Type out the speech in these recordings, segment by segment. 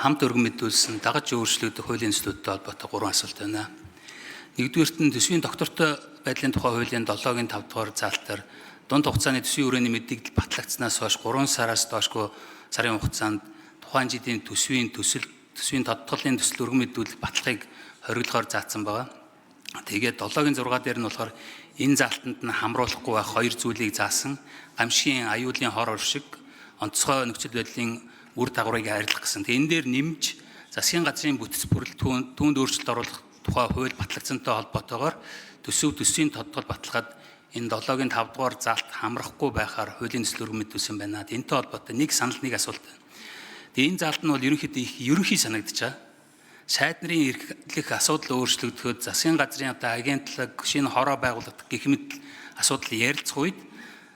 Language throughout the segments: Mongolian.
Хамт өргөн мэдүүлсэн дагаж өөрчлөгдөх хуулийн төслүүдтэй холбоотой 3 асуулт байна. Нэгдүгээрт нь төсвийн доктортой байдлын тухай хуулийн 7-гийн 5 дугаар заалтаар дунд хугацааны төсвийн хүрээний мэдээлэл батлагдсанаас хойш 3 сараас доошгүй сарын хугацаанд тухайн жилийн төсвийн төсөл, төсвийн тодтголын төсөл өргөн мэдүүлэх баталгааг хориглохоор заасан байгаа. Тэгээд 7-гийн 6 дээр нь болохоор энэ заалтанд нь хамруулахгүй байх хоёр зүйлийг заасан. Гамшигын аюулын хор оршиг, онцгой нөхцөл байдлын үр дагаврыг арилгах гэсэн. Тэгээд энэ дээр нэмж засгийн газрын бүтэц бүрэлдэхүүн түүнд өөрчлөлт оруулах тухай хууль батлагдсантай холбоотойгоор төсөв төсвийн тодтгол баталгаад энэ 7-гийн 5 дугаар заалт хамрахгүй байхаар хуулийн төсөл өргөн мэдүүлсэн байна. Энэтэй холбоотой нэг санал, нэг асуулт байна. Тэгээд энэ заалт нь бол ерөнхийдөө их ерөнхий санагдаж байгаа. Сайд нарын эрхлэх асуудал өөрчлөгдөхөд засгийн газрын одоо агентлаг, шинэ хороо байгуулагдах гэх мэт асуудал ярилцах үед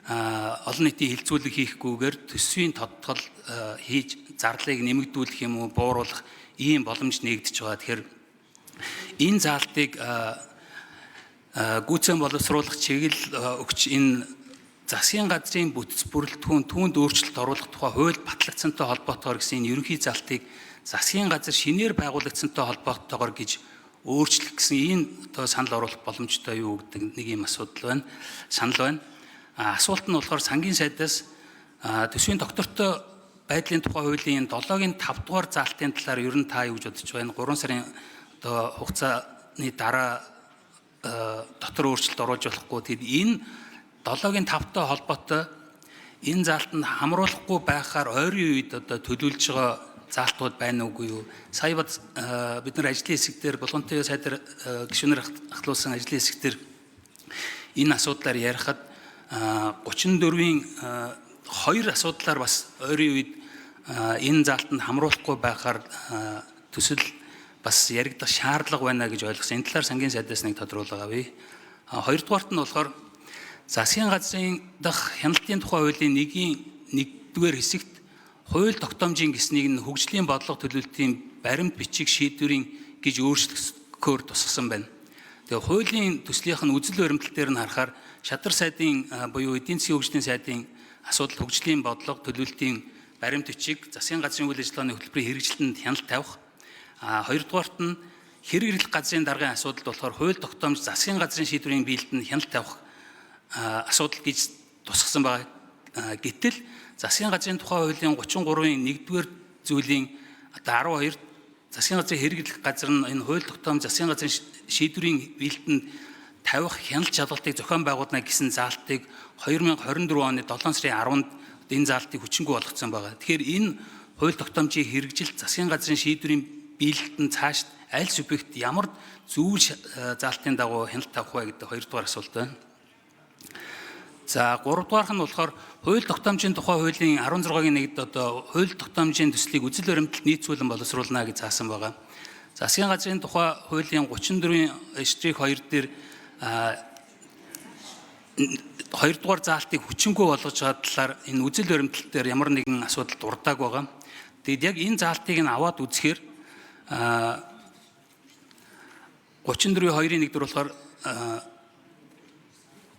олон нийтийн хилцүүлэг хийхгүйгээр төсвийн тодтгол хийж зарлыг нэмэгдүүлэх юм уу, бууруулах ийм боломж нэгдэж байгаа. Тэгэхээр энэ заалтыг гүйцэн боловсруулах чиглэл өгч энэ засгийн газрын бүтэц бүрэлдэхүүн түүнд өөрчлөлт оруулах тухай хууль батлагдсантай холбоотойгоор гэсэн энэ ерөнхий заалтыг засгийн газар шинээр байгуулагдсантай холбоотойгоор гэж өөрчлөх гэсэн энэ одоо санал оруулах боломжтой юу гэдэг нэг юм асуудал байна. Санал байна. Асуулт нь болохоор сангийн сайдаас төсвийн доктортой байдлын тухай хуулийн 7-гийн 5 дугаар заалтын талаар ер нь та юу гэж бодож байна? 3 сарын одоо хугацааны дараа дотор өөрчлөлт оруулж болохгүй. Тэгэд энэ 7-гийн 5-тай холбоотой энэ заалтанд хамруулахгүй байхаар ойрын үед одоо төлөвлөж байгаа заалтууд байна уугүй юу? Сая бид нар ажлын хэсэг дээр Булгантын сайдаар гишүүнээр ахлуулсан ажлын хэсэг дээр энэ асуудлаар ярихад 34-ийн хоёр асуудлаар бас ойрын үед энэ заалтанд хамруулахгүй байхаар төсөл бас яригдах шаардлага байна гэж ойлгосон. Энэ талаар сангийн сайдаас нэг тодруулга авъя. Хоёрдугаарт нь болохоор засгийн газрын дах хяналтын тухай хуулийн 1-ийн 1-р хэсэгт хууль тогтоомжийн гэснийг нь хөгжлийн бодлого төлөвлөлтийн баримт бичиг шийдвэрийн гэж өөрчлөхөөр тусгасан байна. Тэгээ хуулийн төслийнх нь үзэл баримтлал дээр нь харахаар шадар сайдын буюу эдийн засгийн хөгжлийн сайдын асуудал хөгжлийн бодлого төлөвлөлтийн баримт бичиг засгийн газрын үйл ажиллагааны хөтөлбөрийн хэрэгжилтэнд хяналт тавих. Хоёрдугаарт нь хэрэг эрхлэх газрын даргын асуудалд болохоор хууль тогтоомж засгийн газрын шийдвэрийн биелэлтэнд хяналт тавих асуудал гэж тусгасан байгаа. Гэтэл засгийн газрын тухай хуулийн 33-ын 1-р зүйлийн одоо 12 засгийн газрын хэрэглэх газар нь энэ хууль тогтоомж засгийн газрын шийдвэрийн биелэлтэнд тавих хяналт шалгалтыг зохион байгуулна гэсэн заалтыг 2024 оны 7 сарын 10-нд энэ заалтыг хүчингүй болгоцсон байгаа. Тэгэхээр энэ хууль тогтоомжийн хэрэгжилт засгийн газрын шийдвэрийн биелэлтэнд цааш аль субъект ямар зүйл заалтын дагуу хяналт тавих вэ гэдэг хоёрдугаар асуулт байна. За гуравдугаарх нь болохоор хууль тогтоомжийн тухай хуулийн 16-гийн 1-д одоо хууль тогтоомжийн төслийг үзэл баримтлалт нийцүүлэн боловсруулна гэж заасан байгаа. Засгийн газрын тухай хуулийн 34-ийн -2 дээр хоёрдугаар заалтыг хүчингүй болгож байгаа талаар энэ үзэл баримтлал дээр ямар нэгэн асуудал дурдааг байгаа. Тэгэд яг энэ заалтыг нь аваад үзэхээр 34-2-1 дээр болохоор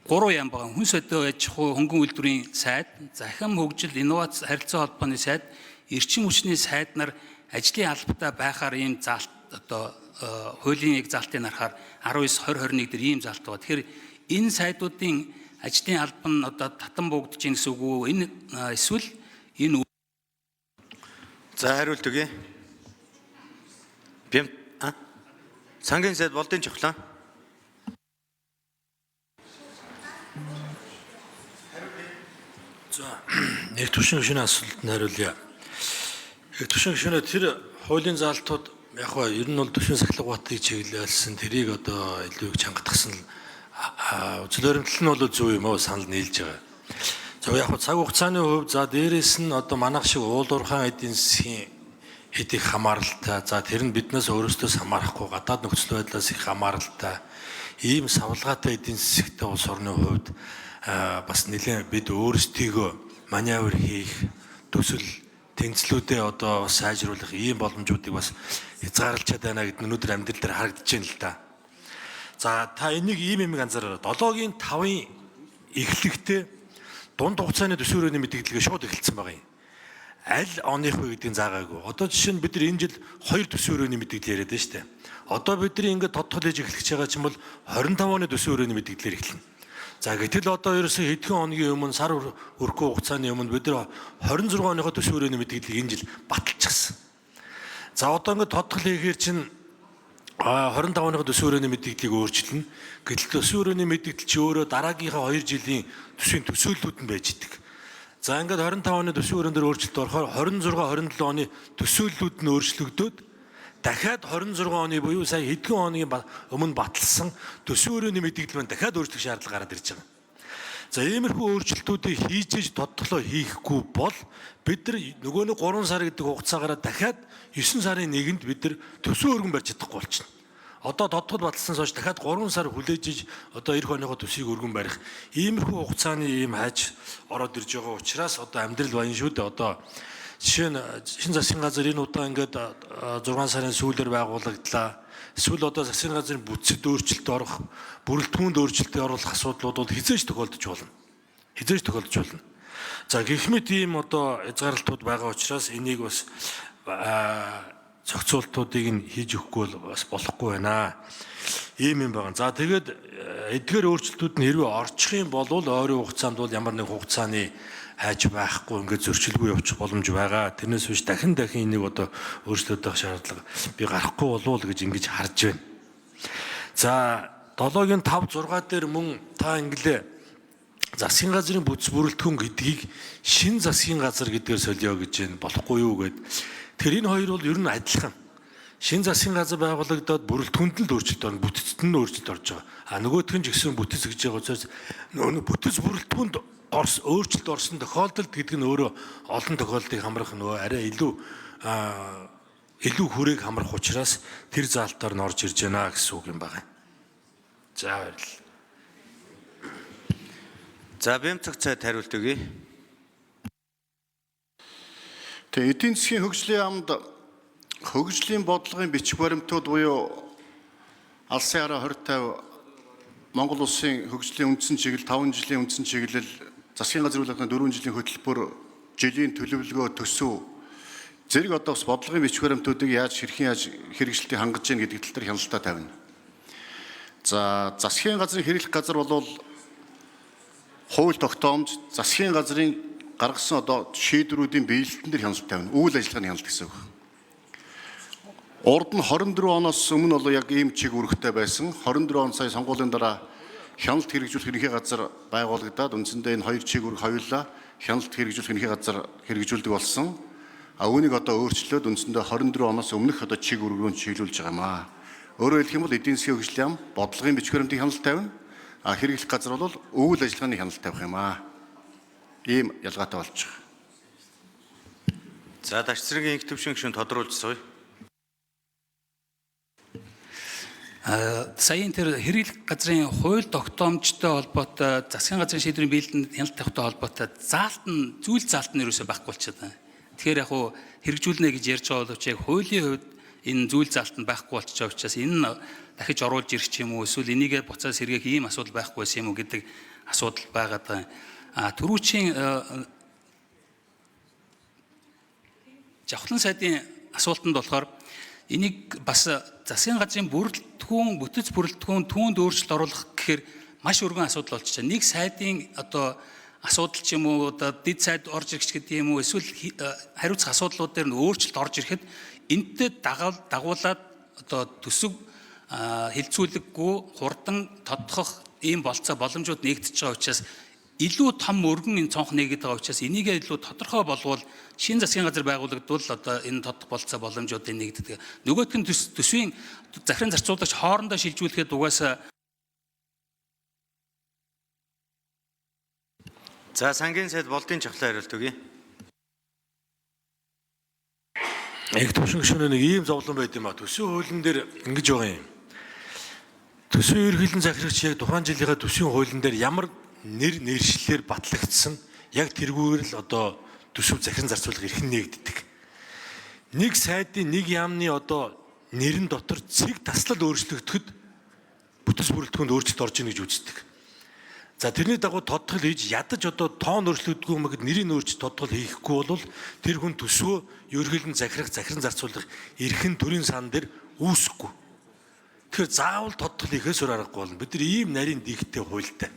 3 яам байгаа. Хүн содио аж ахуй хөнгөн үйлдвэрийн сайд, захим хөгжил, инновац харилцаа холбооны сайд, эрчим хүчний сайд нар ажлын албатай байхаар ийм заалт одоо хуулийн яг заалтыг харахаар 19 20 21 дээр ийм заалт байгаа. Тэгэхээр энэ сайдуудын ажлын алба нь одоо татан буугдаж гин гэсэн үг үү? Энэ эсвэл энэ За хариулт өгье. Бям сангийн сайд Болдын Чухлаа. За нэг төвшин гишүүний асуултанд хариулъя. Яг төвшин гишүүнээ тэр хуулийн заалтууд яг ба ер нь бол төвшин сахилга батын чиглэлсэн тэрийг одоо илүү их чангатгсан үзэл баримтлал нь бол зөв юм уу санал нийлж байгаа. За яг цаг хугацааны хувьд за дээрэс нь одоо манайх шиг уул уурхайн эдийн засгийн хэд их хамааралтай за тэр нь биднээс өөрөөсөө хамаарахгүй гадаад нөхцөл байдлаас их хамааралтай ийм савлгаатай эдийн засагтай улс орны хувьд бас нэлээд бид өөрсдийгөө маневр хийх төсөл тэнцлүүдээ одоо бас сайжруулах ийм боломжуудыг бас хязгаарлаж байна гэдэг нь өнөөдөр амьдрал дээр харагдаж байна л да. За та энийг ийм юм анзаараарай. 7-гийн 5-ын эхлэхдээ дунд хугацааны төсвийн өрөөний мэдээлэлгээ шууд эхэлсэн байгаа юм. Аль оных вэ гэдгийг заагаагүй. Одоо жишээ нь бид нар энэ жил 2 төсвийн өрөөний мэдээлэл яриад байна шүү дээ. Одоо бидний ингээд тодтол хийж эхлэх гэж байгаа чинь бол 25 оны төсвийн өрөөний мэдээлэлээр эхэлнэ. За гэтэл одоо ерөөсөө хэдхэн хоногийн өмнө сар өрөхгүй хугацааны өмнө бид нар 26 оныхоо төсвийн өрөөний мэдээллийг энэ жил баталчихсан. За одоо ингээд тодтол хийхээр чинь 25 оныхоо төсвийн өрөөний мэдээллийг өөрчилнө. Гэтэл төсвийн өрөөний мэдээлэл чи өөрөө дараагийнхаа 2 жилийн төсвийн төсөөллүүд нь байж идэг. За ингээд 25 оны төсвийн өрөөн дээр өөрчлөлт орохоор 26 27 оны төсөөллүүд нь өөрчлөгдөөд дахиад 26 оны буюу сая хэдхэн хоногийн өмнө баталсан төсвийн өрөөний мэдээлэл маань дахиад өөрчлөх шаардлага гараад ирж байгаа. За иймэрхүү өөрчлөлтүүдийг хийж иж тодтолоо хийхгүй бол бид нар нөгөө нэг 3 сар гэдэг хугацаагаараа дахиад 9 сарын 1-нд бид нар төсвийн өргөн барьж чадахгүй болчихно. Одоо тодтол баталсан хойш дахиад 3 сар хүлээж иж одоо эх оныхоо төсвийг өргөн барих иймэрхүү хугацааны ийм хайж ороод ирж байгаа учраас одоо амьдрал баян шүү дээ. Одоо жишээ нь шинэ засгийн газар энэ удаа ингээд 6 сарын сүүлээр байгуулагдлаа. Эсвэл одоо засгийн газрын бүтцэд өөрчлөлт орох, бүрэлдэхүүнд өөрчлөлт оруулах асуудлууд бол хэзээ ч тохиолдож болно. Хэзээ ч тохиолдож болно. За гэх мэт ийм одоо хязгаарлалтууд байгаа учраас энийг бас зохицуултуудыг нь хийж өгөхгүй бол бас болохгүй байна. Ийм юм байна. За тэгээд эдгээр өөрчлөлтүүд нь хэрвээ орчих юм бол ойрын хугацаанд бол ямар нэг хугацааны хайж байхгүй ингээд зөрчилгүй явчих боломж байгаа. Тэрнээс биш дахин дахин энийг одоо өөрчлөлт авах шаардлага би гарахгүй болов уу гэж ингэж харж байна. За 7-гийн 5 6 дээр мөн та инглээ засгийн газрын бүтэц бүрэлдэхүүн гэдгийг шин засгийн газар гэдгээр солио гэж энэ болохгүй юу гэд. Тэгэхээр энэ хоёр бол ер нь адилхан. Шин засгийн газар байгуулагдаад бүрэлдэхүүнд нь л өөрчлөлт орно, бүтцэд нь өөрчлөлт орж байгаа. А нөгөөх нь ч гэсэн бүтэц гэж байгаа учраас нөгөө бүтэц бүрэлдэхүүнд өөрчлөлт орсон тохиолдолд гэдэг нь өөрөө олон тохиолдлыг хамрах нөгөө арай илүү илүү хүрээг хамрах учраас тэр заалтаар нь орж ирж байна гэсэн үг юм байна. За баярлалаа. За Бямцаг цайд хариулт өгье. Тэгээ эдийн засгийн хөгжлийн яамд хөгжлийн бодлогын бичих баримтууд буюу алсын хараа 2050 Монгол улсын хөгжлийн үндсэн чиглэл 5 жилийн үндсэн чиглэл засгийн газрын үйл ажиллагааны 4 жилийн хөтөлбөр жилийн төлөвлөгөө төсөв зэрэг одоо бас бодлогын бичих баримтуудыг яаж хэрхэн яаж хэрэгжилтийг хангаж гин гэдэг тал дээр хяналтаа тавина. За засгийн газрын хэрэглэх газар бол хууль тогтоомж засгийн газрын гаргасан одоо шийдвэрүүдийн биелэлтэн дээр хяналт тавина. Үйл ажиллагааны хяналт гэсэн үг. Урд нь 24 оноос өмнө бол яг ийм чиг үүрэгтэй байсан. 24 он сая сонгуулийн дараа хяналт хэрэгжүүлэх ерөнхий газар байгуулагдаад үндсэндээ энэ хоёр чиг үүрэг хоёулаа хяналт хэрэгжүүлэх ерөнхий газар хэрэгжүүлдэг болсон. А үүнийг одоо өөрчлөөд үндсэндээ 24 оноос өмнөх одоо чиг үүрэг рүү чиглүүлж байгаа юм аа. Өөрөөр хэлэх юм бол эдийн засгийн хөгжлийн яам бодлогын бичиг баримтын хяналт тавина. А хэрэглэх газар бол үйл ажиллагааны хяналт тавих юм аа. Ийм ялгаатай болж байгаа. За Дашцэргийн инх төвшин гишүүн тодруулж сууя. Саяын тэр хэрэглэх газрын хууль тогтоомжтой холбоотой засгийн газрын шийдвэрийн биелэлтэнд хяналт тавихтай холбоотой заалт нь зүйл заалт нь ерөөсөө байхгүй болчиход байна. Тэгэхээр яг хуу хэрэгжүүлнэ гэж ярьж байгаа боловч яг хуулийн хувьд энэ зүйл заалт нь байхгүй болчихж байгаа учраас энэ нь дахиж оруулж ирэх ч юм уу эсвэл энийгээ буцаа сэргээх ийм асуудал байхгүй байсан юм уу гэдэг асуудал байгаад байгаа. А түрүүчийн Жавхлан сайдын асуултанд болохоор энийг бас засгийн газрын бүрэлдэхүүн, бүтэц бүрэлдэхүүн түүнд өөрчлөлт оруулах гэхээр маш өргөн асуудал болчихжээ. Нэг сайдын одоо асуудал ч юм уу одоо дэд сайд орж ирэх гэдэг юм уу эсвэл хариуцах асуудлууд дээр нь өөрчлөлт орж ирэхэд энэтэй дагуулад одоо төсөв хилцүүлэггүй хурдан тодтохох ийм болцоо боломжууд нэгдэж байгаа учраас илүү том өргөн энэ цонх нэгэд байгаа учраас энийгээ илүү тодорхой болвол шинэ засгийн газар байгуулагдвал одоо энэ тодох болцоо боломжуудыг нэгддэг. Нөгөөх нь төсвийн захиран зарцуулагч хоорондоо шилжүүлэхэд угаасаа За сангийн сайд Болдын чавхлаа хариулт өгье. Их төвшин гишүүнээ нэг ийм зовлон байд юм а. Төсвийн хуулийн дээр ингэж байгаа юм. Төсвийн ерөнхийлөн захирагч яг тухайн жилийнхаа төсвийн хуулийн дээр ямар нэр нэршлэлээр батлагдсан яг тэргүүр л одоо төсөв захиран зарцуулах эрх нь нэгддэг. Нэг сайдын нэг яамны одоо нэрэн дотор цэг таслал өөрчлөгдөхөд бүтэц бүрэлдэхүүнд өөрчлөлт орж ийн гэж үздэг. За тэрний дагуу тодтол хийж ядаж одоо тоон өөрчлөгдгүй юм гэд нэрийг өөрч тодтол хийхгүй бол тэр хүн төсвөө ерөнхийлөн захирах, захиран зарцуулах эрхэн төрийн сан дээр үүсэхгүй. Тэгэхээр заавал тодтол хийхээс өөр аргагүй болно. Бид нар ийм нарийн дийгтэй хуультай.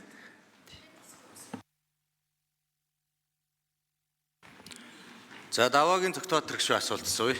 За даваагийн Цогтбаатар гишүүн асуулт асууя.